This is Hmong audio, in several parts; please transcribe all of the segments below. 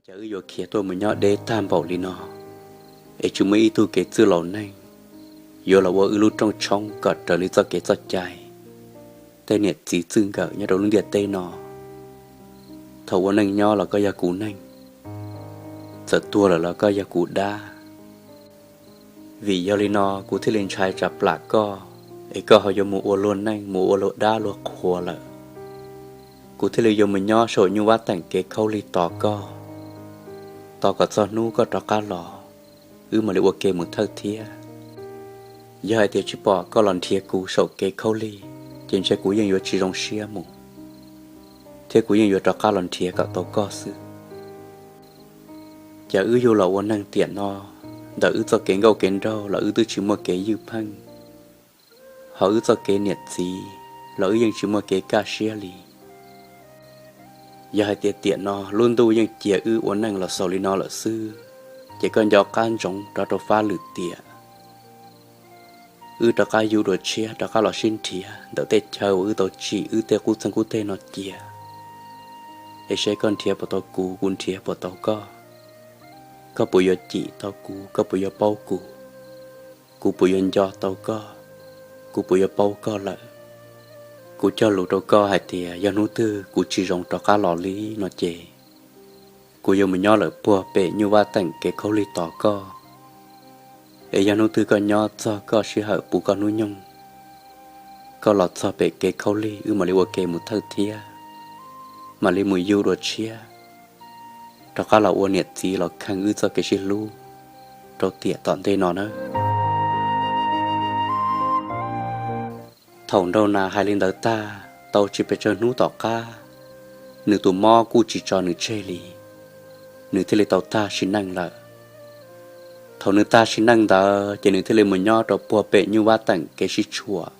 Cas wb yuav khiav tuaj mus nyob deb tag npaum li no, es tsis muaj ib tug kev txwj laus neeg yuav los ua wb lub rooj tshoob kom raws li txoj kev txoj cai tej niam txiv txij nkawm nyob rau lub ntiaj teb no. Thaum ua neej nyob los koj yog kuv neeg, txawm tuag lawm los koj yog kuv dab. Vim yog li no kuv thiaj li ntshai tsam plam koj, es koj ho yuav mus ua luag neej mus ua luag dab luag qhua lawm. Kuv thiaj li yuav mus nyob saum nyuj vab teem kev khaub lig tos koj, tos kom txog hnub koj rov qab los, wb mam li ua ke mus thawj thiab. Yog hais tias tsis pom koj los nrhiav kuv saum kev khaub lig, ces ntshe kuv yeej yuav tsis zoo siab mus, thiab kuv yeej yuav rov qab los nrhiav kom tau koj xwb. Cas wb yug los ua neeg tiam no, ntawm wb txoj kev nkauj kev nraug los wb twb tsis muaj kev ywj pheej, ho wb txoj kev niam txiv los wb yeej tsis muaj kev kaj siab li. Yog hais tias tiam no lub ntuj yeej cia wb ua neej los xaus li no lawm xwb, ces koj nco qab ntsoov rov rau fab lwm tiam, wb rov qab yug dua tshiab rov qab los sib nrhiav ntawm tej chaw uas wb tau tsim wb tej qub txeeg qub teg no cia, es seb koj nrhiav puas tau kuv, kuv nrhiav puas tau koj. Koj puas yuav cim tau kuv, koj puas yuav paub kuv, kuv puas yuav nco tau koj, kuv puas yuav paub koj lawm. Kuv cog lus rau koj hais tias yog hnub twg kuv tsis zoo rov qab los li no ces kuv yuav mus nyob lawm puag pem nyuj vab teem kev khaub lig tos koj. Es yog hnub twg koj nyob txog koj sij hawm puv koj hnub nyoog, koj los txog pem kev khaub lig wb mam li ua ke mus thawj thiab, mam li mus yug dua tshiab, rov qab los ua niam txiv los kheej wb txoj kev sib hlub rau tiam tom ntej no na. Thaum Nraug Nas hais li ntawd tag tau tsis pes tsawg hnub tom qab, nws tus mob kuj tsis tso nws tseg li, nws thiaj li tau tag sim neej lawm. Thaum nws tag sim neej ntawd ces nws thiaj li mus nyob rau puag pem nyuj vab teem kev sib tshuam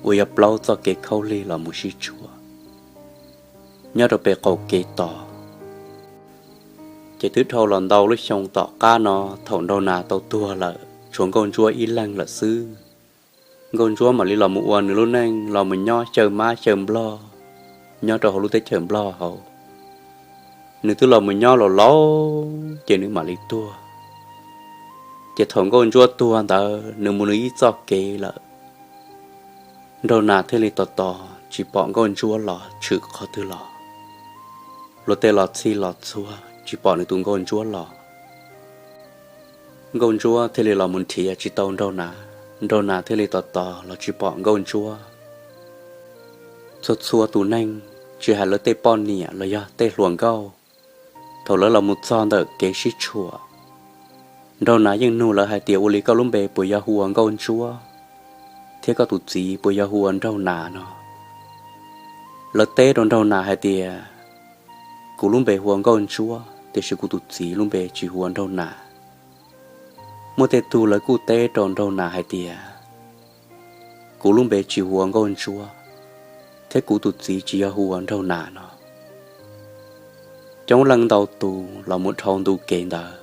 uas yog plaub txoj kev khaub lig los mus sib tshuam nyob rau pem qaum kev tos. Ces twb dhau los ntau lub xyoo tom qab no, thaum Nraug Nas tau tuag lawm tshuav Nkauj Ntsuab ib leeg lawm xwb. Nkauj Ntsuab mam li los mus ua nws lub neej los mus nyob xyaw mab xyaw nplog nyob rau hauv lub teb chaws Nplog hauv. Nws twb los mus nyob laus laus ces nws mam li tuag. Ces thaum Nkauj Ntsuab tuag ntawd nws mus nws ib txoj kev lawm. Nraug Nas thiaj li tos tos tsis pom Nkauj Ntsuab los tshwm qhov twg los. Luag tej los txhij los txhua tsis pom nws tus Nkauj Ntsuab los. Nkauj Ntsuab thiaj li los mus nrhiav tsis tau Nraug Nas, Nraug Nas thiaj li tos tos los tsis pom Nkauj Ntsuab. Txhua txhua tus neeg, tsis hais lawv tej poj niam los yog tej hluas nkauj, thaum lawv los mus txog ntawm kev sib tshuam, Nraug Nas yeej nug lawv hais tias ua li koj lub npe puas yog hu ua Nkauj Ntsuab, thiab koj tus txiv puas yog hu ua Nraug Nas no. Lawv teb rau Nraug Nas hais tias kuv lub npe hu ua Nkauj Ntsuab tiam sis kuv tus txiv lub npe tsis hu ua Nraug Nas. Muaj tej tug lawv kuj teb rau Nraug Nas hais tias kuv lub npe tsis hu ua Nkauj Ntsuab, thiab kuv tus txiv tsis yog hu ua Nraug Nas no. Coob leej ntau tus los mus dhau ntu kev ntawd,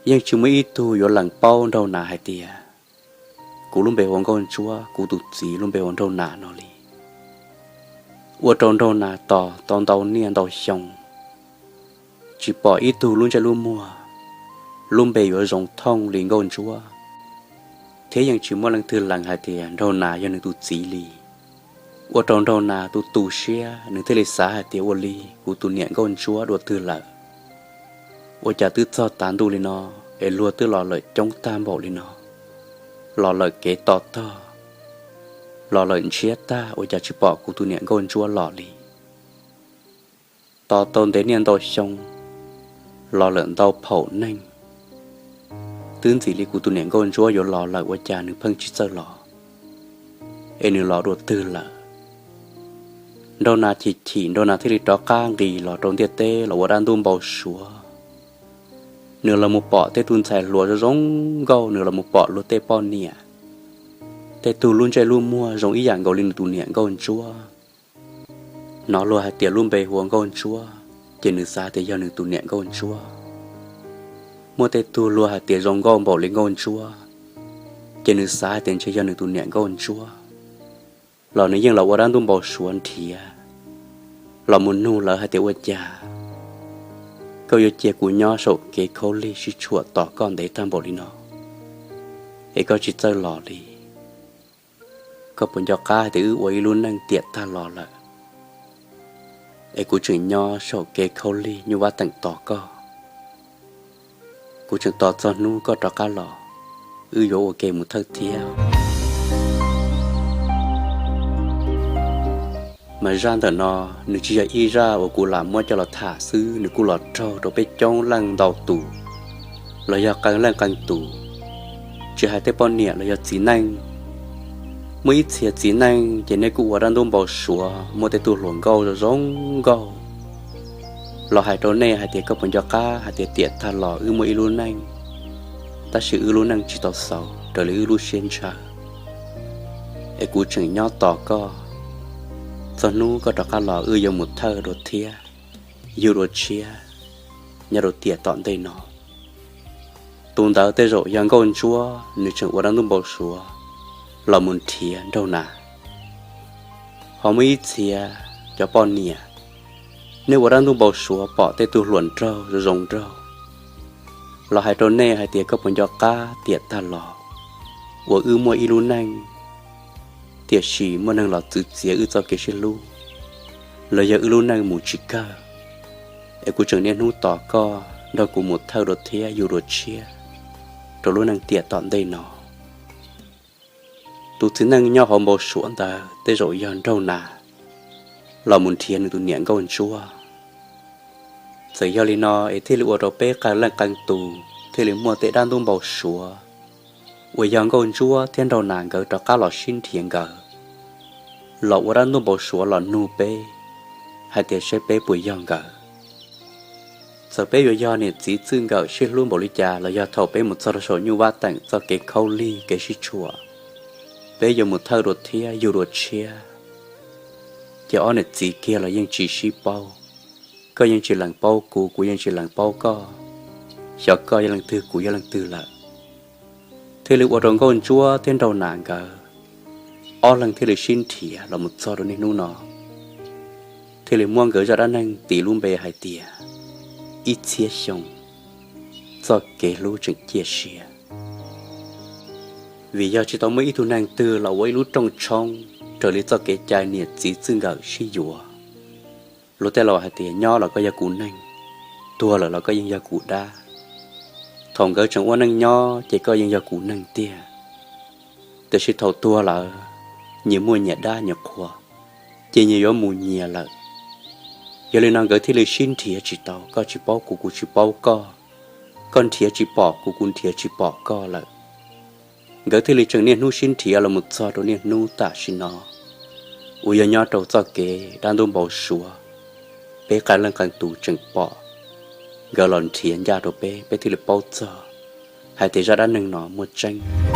yeej tsis muaj ib tug yuav lees paub Nraug Nas hais tias kuv lub npe hu ua Nkauj Ntsuab, kuv tus txiv lub npe hu ua Nraug Nas no li. Ua rau Nraug Nas tos tau ntau niaj ntau xyoo, tsis pom ib tug lub ntsej lub muag, lub npe yuav zoo thooj li Nkauj Ntsuab, thiab yeej tsis muaj leej twg lees hais tias Nraug Nas yog nws tus txiv li. Ua rau Nraug Nas tu tu siab, nws thiaj li xav hais tias ua li kuv tus niam Nkauj Ntsuab dua twg lawm. Ua cas twb txog tav ntuj li no, es luag twb los lawm coob tag npaum li no, los lawm kev to tog, los lawm ntshiab tag, ua cas tsis pom kuv tus niam Nkauj Ntsuab los li. Tos tau ntev niaj ntau xyoo, los lawm ntau phaum neeg, twb ntxim li kuv tus niam Nkauj Ntsuab yuav los lawm, ua cas nws pheej tsis txawj los, es nws los dua twg lawm. Nraug Nas chim chim, Nraug Nas thiaj li rov qab nqis los rau ntiaj teb los ua dab ntub npau suav. Nws los mus pom tej tug ntxhais hluas zoo zoo nkauj, nws los mus pom luag tej poj niam, tej tug lub ntsej lub muag zoo ib yam nkaus li nws tus niam Nkauj Ntsuab. Hnov luag hais tias lub npe hu ua Nkauj Ntsuab, ces nws xav tias yog nws tus niam Nkauj Ntsuab. Muaj tej tug luag hais tias zoo nkauj npaum li Nkauj Ntsuab, ces nws xav hais tias ntshe yog nws tus niam Nkauj Ntsuab, los nws yeej los ua dab ntub npau suav nrhiav, los mus nug lawv hais tias ua cas Koj yuav cia kuv nyob saum kev khaub lig sib tshuam tos koj ntev tag npaum li no, es koj tsis txawj los li. Koj puas nco qab hais tias wb ua ib lub neej tiam tag los lawm, es kuv tseem nyob saum kev khaub lig nyuj vab teem tos koj. Kuv tseem tos txog hnub koj rov qab los, wb yuav ua ke mus thawj thiab. Mas zaj ntawm no, nws tsis yog ib zaj uas kuv lam muab coj los tham xwb, nws kuj los raug rau peb coob leej ntau tus, los yog qee leej qee tus, tsis hais tej poj niam los yog txiv neej. Muaj ib txhia txiv neej ces nej kuj ua dab ntub npau suav muaj tej tug hluas nkauj zoo zoo nkauj los hais rau nej hais tias koj puas nco qab hais tias tiam tag los wb muaj ib lub neej, tab sis wb lub neej tsis tau xaus raws li wb lub siab ntshaw, es kuv tseem nyob tos koj. Txog hnub koj rov qab los wb yuav mus thawj dua thiab, yug dua tshiab nyob rau tiam tom ntej no. Tus ntawd tej zaum yog nkauj ntsuab, nws tseem ua dab ntub npau suav los mus nrhiav nraug nas. Ho muaj ib txhia cov poj niam, nej ua dab ntub npau suav pom tej tug hluas nraug zoo zoo nraug los hais rau nej hais tias koj puas nco qab tiam tag los uas wb muaj ib lub neej, tiam sis muaj neeg los txwv txiav wb txoj kev sib hlub, los yog wb lub neej mus tsis kawg, es kuv tseem niaj hnub tos koj nrog kuv mus thawj dua thiab yug dua tshiab rau lub neej tiam tom ntej no. Tus txiv neej nyob hauv npau suav ntawd tej zaum yog nraug nas los mus nrhiav nws tus niam nkauj ntsuab. Txawm yog li no es thiaj li ua rau peb qee leej qee tus thiaj li muaj tej dab ntub npau suav uas yog nkauj ntsuab thiab nraug nas nkawd rov qab los sib nrhiav nkawd, los ua dab ntub npau suav los nug peb hais tias saib peb puas yog nkawd. Txawm peb yuav yog niam txiv txwj nkawm sib hlub npaum li cas los yog thaum peb mus txog rau saum nyuj vab teem txoj kev khaub lig kev sib tshuam, peb yuav mus thawj dua thiab yug dua tshiab, ces ob niam txiv kiag los yeej tsis sib paub. Koj yeej tsis lees paub kuv, kuv yeej tsis lees paub koj, xyov koj yog leej twg kuv yog leej twg lawm. Thiaj li ua rau nkauj ntsuab thiab nraug nas nkawd ob leeg thiaj li sib nrhiav los mus txog rau niaj hnub no, thiaj li muab nkawd zaj dab neeg tis lub npe hais tias ib txhiab xyoo txoj kev hlub tseem ciaj sia. Vim yog tsis tau muaj ib tug neeg twg los ua ib lub rooj tshoob raws li txoj kev cai niam txiv txwj nkawm sib yuav. Luag tej laus hais tias nyob los koj yog kuv neeg, tuag lawm los koj yeej yog kuv dab. Thaum nkawd tseem ua neej nyob ces koj yeej yog kuv neeg tiag, tiam sis thaum tuag lawm, nyias muaj nyias dab nyias qhua, ces nyias yuav mus nyias lawm. Yog li no nkawd thiaj li sib nrhiav tsis tau, koj tsis paub kuv, kuv tsis paub koj, koj nrhiav tsis pom kuv, kuv nrhiav tsis pom koj lawm. Nkawd thiaj li tseem niaj hnub sib nrhiav los mus txog rau niaj hnub tam sim no, uas yog nyob rau txoj kev dab ntub npau suav, peb qee leej qee tus tseem pom nkawd los nrhiav ncaj rau peb, peb thiaj li paub txog hais tias zaj dab neeg no muaj tseeb.